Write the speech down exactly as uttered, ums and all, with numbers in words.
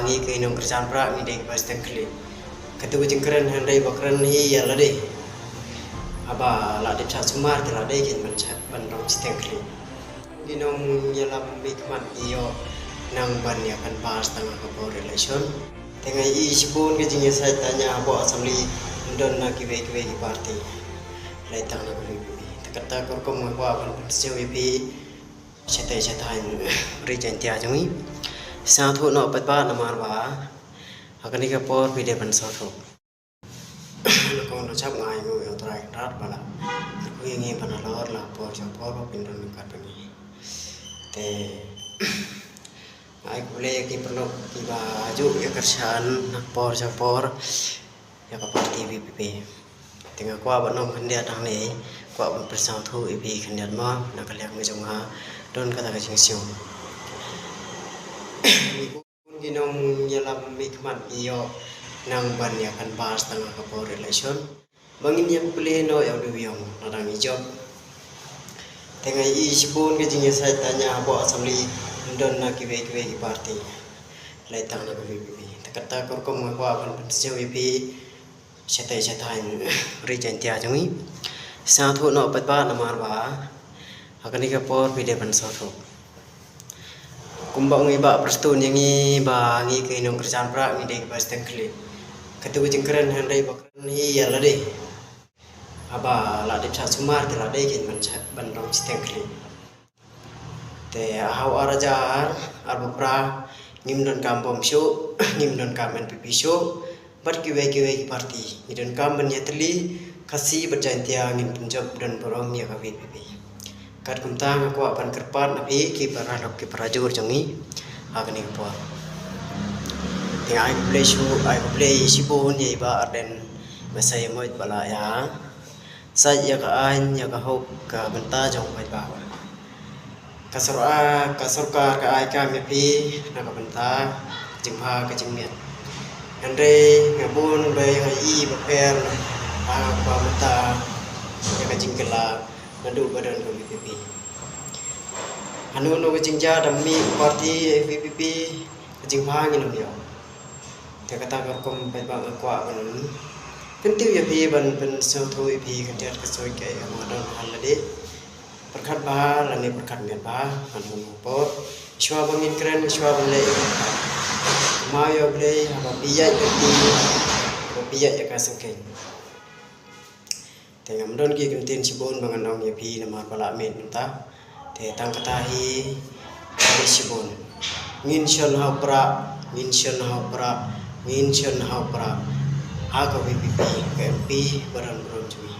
Ngi ki nongkyrchan prah ngi dei kiba shiteng khlieh. Katu ka jingkren hynrei ba kren hi ïa lade. Haba la dep shah sumar te la dei kein ban shah ban rong shiteng khlieh. Ki nongïalam mihkhmat ki ïoh nang ban ïa canvass tang ha ka por election. Te nga ïohi shibun ka jingïasaid tang ïa hapoh Assembly, ym don na kiwei kiwei ki party. Leit tang na ka V P P. Te kata ka rukom nga kwah ban pynsngew ïa phi. Shatei shathaiñ ri Jaiñtia jong ngi. Sngewthuh noh paidbah namar ba ha kane ka por phi dei ban sngewthuh. Nyngkong nyngshap nga ainguh ïa U Trai Kynrad ba la kyrkhu ïa ngi ban halor la por sha por ba phin don ryngkat bad ngi. Te nga ai khublei ïa ki paralok kiba ju ïa kyrshan na por sha por ïa ka party V P P. Te nga kwah ban ong khyndiat hangne, kwah ban pynsngewthuh ïa phi khyndiat mo, na ka liang jong nga don kata ka jingsngew. Ki nongïalam mihkhmat ki ïoh nang ban ïa canvass tang ha ka por election. Ba ngin ïa plie noh ïa u dewïong lada ngi jop. Te nga ïohi shibun ka jingïasaid tang ïa hapoh Assembly, ym don na kiwei kiwei ki party. Leit tang na ka V P P. Te kata ka rukom nga kwah ban pynsngew ïa phi. Shatei shathaiñ ri Jaiñtia jong ngi. Sngewthuh noh paidbah namar ba ha kane ka por phi dei ban sngewthuh. Kumba ong i Bah Prestone ïa ngi ba ngi ki nongkyrchan prah ngi dei kiba shiteng khlieh. Katu ka jingkren hynrei ba kren hi ïa lade. Haba la dep shah sumar te la dei kein ban shah ban rong shiteng khlieh. Te ha u ar hajar arphew phra ngim donkam bom shuh, ngim donkam N P P shuh bad kiwei kiwei ki party. Ngi donkam ban ïatylli, Khasi bad Jaiñtia ngin pynjop don burom ïa ka V P P. Katkum ta nga kwah ban kyrpad na phi ki paralok ki parajur jong ngi ha kane ka por. Te ai khublei shu ai khublei shibun ïa i Bah Ardent Basaiawmoit ba la ïa sait ïa ka aiñ ïa ka hok ka bynta jong u paidbah. Ka sor-, ka sorkar ka ai kam ïa phi na ka bynta jingbha ka jingmiat. Hynrei nga bun ba nga i ba pher ha ka bynta ïa ka jingkylla naduh ba don ka V P P. Hano hano ka jingjia da mih party V P P ka jingbha ngin ym ïoh. Te kata ka rukom paidbah nga kwah ban pyntip ïa phi ban pynsngewthuh ïa phi khyndiat ka soi ka ïa nga don ha lade. Pyrkhat bha lane pyrkhat miat bha ha kano kano ka por. Shuwa ba ngin kren shuwa ban leh ïa ka. Kynmaw ïa U Blei haba phi ïaid lynti haba phi ïaid ïa ka syngkien. Te ngam don ki kyntien shibun ba ngan ong ïa phi namar ba la miet mynta. Te tang kata hi, khublei shibun. Ngin shon ha u prah, ngin shon ha u prah, ngin shon ha u prah ha ka V P P, ka M P ba don burom jong ngi.